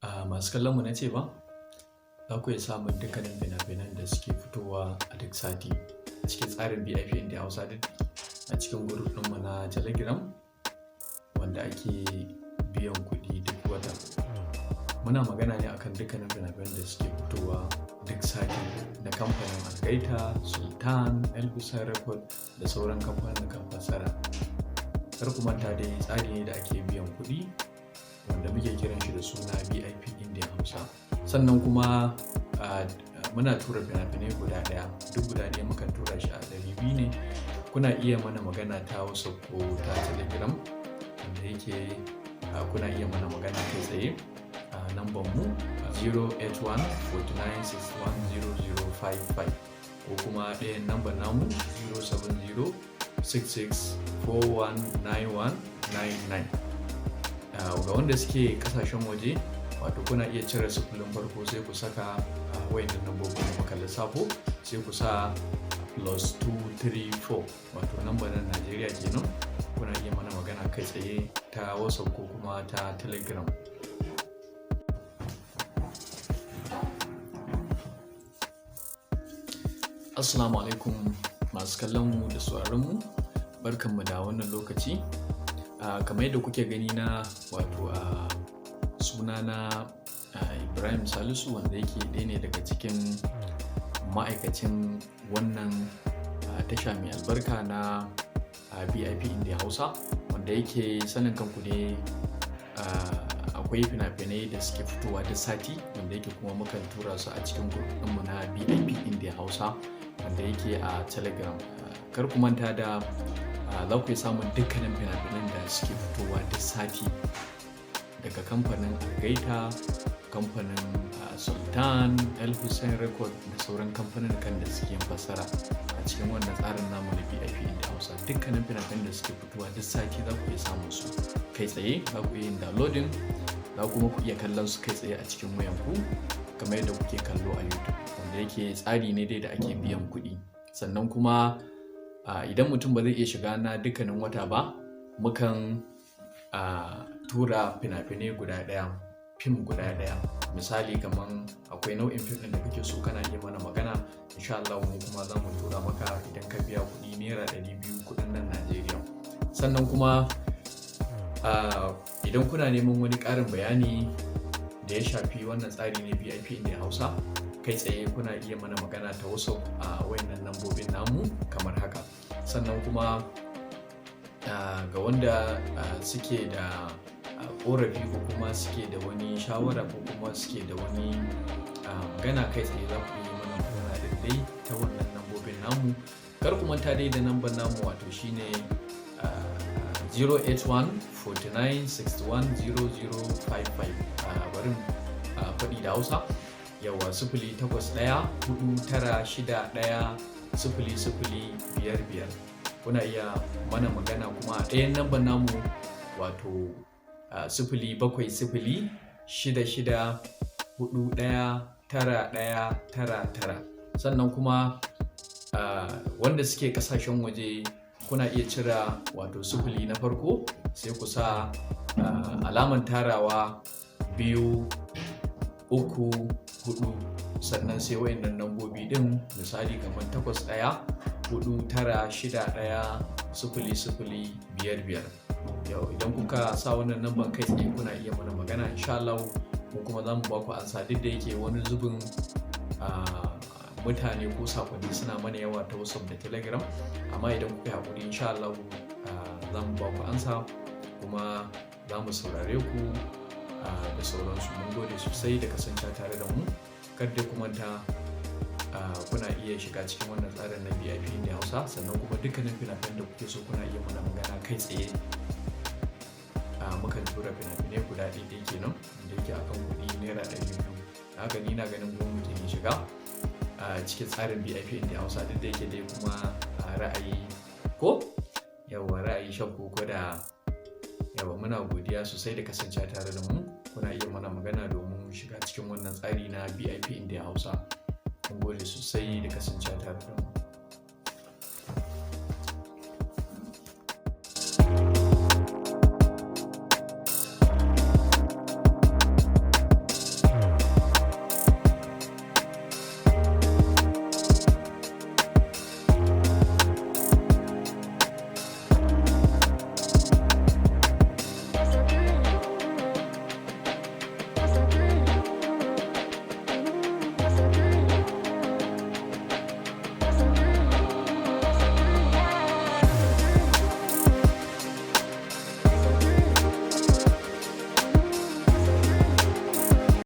Masu kallon mu na ce ba, za ku iya samun dukkanin fina-finan da suke fitowa a duk sati a cikin tsarin BIP India Hausa duk a cikin group ɗinmu na Telegram wanda ake biyan kuɗi duk wata. Muna magana ne akan dukkanin fina-finan da suke fitowa duk sati na kamfanin Algaita, Sultan, El Hussein Record da sauran kamfanin fassara. Kar ku manta dai, tsari ne da ake biyan kuɗi wanda muke kiran shi da suna BIP India Hausa. Sannan kuma muna tura fina-finai guda ɗaya, duk guda ɗaya mukan tura shi a 200 ne. Kuna iya mana magana ta WhatsApp ko ta Telegram, wanda yake kuna iya mana magana kai tsaye a namban mu 081 49 61 0055 ko kuma ɗayan namban namu 070 66 4191 99. Ga wanda suke kasashen waje, wato kuna iya cire sifilin farko, sai ku saka wayannan lambobin da muka lissafo, sai ku sa plus 234, wato lambar nan Najeriya kenan. Kuna iya mana magana kai tsaye ta WhatsApp ko kuma ta Telegram. Assalamu alaikum masu kallon mu da sauraron mu, barkanmu da wannan lokaci. Kamar yadda kuke gani na, wato a sunana Ibrahim Salisu, wanda yake ɗaya ne daga cikin ma'aikacin wannan tasha mai albarka na BIP India Hausa, wanda yake sanin kanku ne akwai fina-finai da suke fitowa duk sati, wanda yake kuma mukan tura su a cikin group ɗinmu na BIP India Hausa wanda yake a Telegram. Kar ku manta da za ku iya samun dukkanin fina-finan da suke fitowa duk sati daga kamfanin Algaita, kamfanin Sultan, El Hussein Record da sauran kamfanin da suke yin fassara a cikin wannan tsarin namu na BIP India Hausa. Dukkanin fina-finan da suke fitowa duk sati za ku iya samun su kai tsaye, za ku iya yin downloading, za kuma ku iya kallon su kai tsaye a cikin wayanku kamar yadda kuke kallo a YouTube, wanda yake tsari ne dai da ake biyan kuɗi. Sannan kuma idan mutum ba zai iya shiga na dukkanin wata ba, mukan tura fina-finai guda ɗaya, fim guda ɗaya. Misali, kaman akwai nau'in fim ɗin da kake so, kana iya mana magana, insha Allah mu kuma za mu tura maka idan ka biya kuɗi naira 200, kuɗin nan Najeriya. Sannan kuma idan kuna neman wani ƙarin bayani da ya shafi wannan tsari na BIP India Hausa, kai tsaye kuna iya mana magana ta WhatsApp a wayannan lambobin namu kamar haka. Sannan kuma ga wanda suke da ƙorafi ko kuma suke da wani shawara ko kuma suke da wani magana, kai tsaye za ku iya mana magana da dai ta wannan lambobin namu. Kar ku manta dai da namban namu, wato shine 081 49 61 0055. Bari faɗi da Hausa yawa: 08149610055. Kuna iya mana magana kuma a ɗayan namban namu, wato 07066419199. Sannan kuma wanda suke kasashen waje, kuna iya cira wato sifili na farko, sai ku sa alaman tarawa 234, sannan sai wayannan lambobi din, misali kamar 8149610055. Yau idan kuka sa wannan lamban, kai tsaye kuna iya mana magana, insha Allah mu kuma za mu ba ku ansa. Duk da yake wani zubin mutane ko sakonni suna mana yawa ta WhatsApp da Telegram, amma idan kuka yi haƙuri, insha Allah za mu ba ku ansa kuma za mu saurare ku da sauransu. Mun gode sosai da kasance tare da mu. Kar dai ku manta, kuna iya shiga cikin wannan tsarin na BIP India Hausa. Sannan kuma dukkanin fina-finan da kuke so, kuna iya mana magana kai tsaye. Mukan tura fina-finai guda ɗaya kenan da yake akan kuɗi naira 200. Haka ni na ganin kuma mutum ya shiga a cikin tsarin BIP India Hausa, duk da yake dai kuma ra'ayi ko yawa ra'ayi shan koko da yawa. Muna godiya sosai da kasance tare da mu. Kuna iya mana magana domin shiga cikin wannan tsari na BIP India Hausa. Mun gode sosai da kasance tare da mu.